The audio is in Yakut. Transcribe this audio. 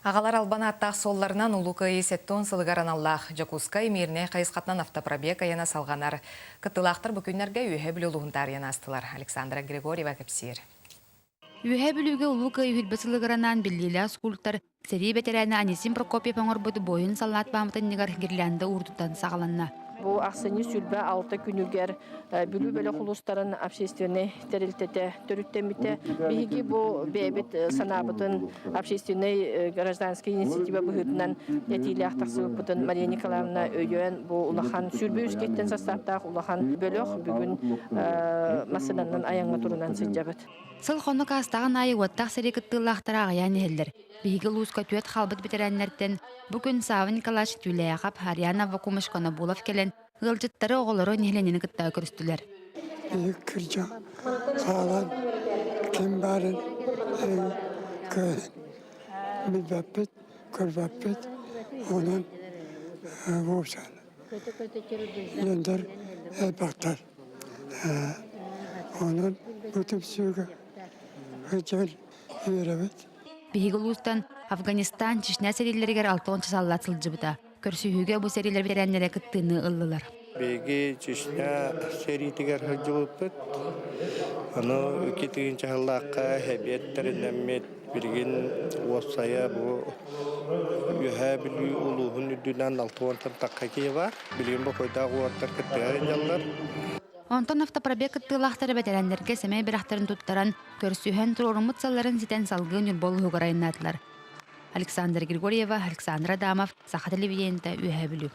Аҕалар албан ааттаах суолларынан Улуу Кыайыы 70 сылыгар аналлаах Дьокуускай, Мирнэй хайысхатынан автопробег айана салҕанар. Кыттыылаахтар бу күннэргэ Үөһээ Бүлүү улууһун таарыйан аастылар. Александра Григорьева кэпсиир. Үөһээ Бүлүүгэ Улуу Кыайыы сүүрбэ сылыгар анаан биллиилээх скульптор, сэрии бэтэрээнэ Анисим Прокопьев оҥорбут буойун саллаат пааматынньыгар гирлянда уурдуттан саҕаланна. Бу ахсынньы 26 күнүгэр Бүлүү бөлөх улуустарын общественнай тэрилтэтэ төрүттэммитэ. Биһиги бу бэйэбит санаабытын общественнай гражданскай инициатива быһыытынан этиилээх тахсыбыппытын Мария Николаевна өйөөн бу улахан 23 киһиттэн састааптаах улахан бөлөх бүгүн массыынанан айаҥҥа турунан сылдьабыт. Сыл-хонук аастаҕын аайы уоттаах сэрии кыттыылаахтара аҕыйаан иһэллэр. Биһиги улууска түөрт хаалбыт бэтэрээннэртэн бу күн Савва Николаевич Түүлээхэп, Ариана Аввакумович Конобулов кэлэн ыалдьыттары, оҕолору, нэһилиэнньэни кытта көрүстүлэр. Биһиги кырдьан хаалан ким баарын көрөн билбэппит, көрбөппүт. Онон уопсан дьоннор элбэхтэр. Онон бу түмсүүгэ сылдьан үөрэбит. Биһиги улуустан Афганистан, Чечня сэриилэригэр 60 саллаат сылдьыбыта. Көрсүһүүгэ бу сэриилэр бэтэрээннэрэ кыттыыны ыллылар. Биһиги Чечня сэриитигэр сылдьыбыппыт. Аны икки тыһыынча сыллаахха эбиэттэринэммит билигин уопсайа бу Үөһээ Бүлүү улууһун үрдүнэн 60 тахха киһи баар. Билигин бокуойдаах уолаттар кыттыһар сылдьаллар. Онтон автопробег кыттыылаахтара бэтэрээннэргэ сэмэй бэлэхтэрин туттаран, көрсүһэн, туруоруммут сылларын ситэн салгыы Ньурба улууһугар айаннаатылар. Александра Григорьева, Александр Адамов, Саха телевидениета, Үөһээ Бүлүү.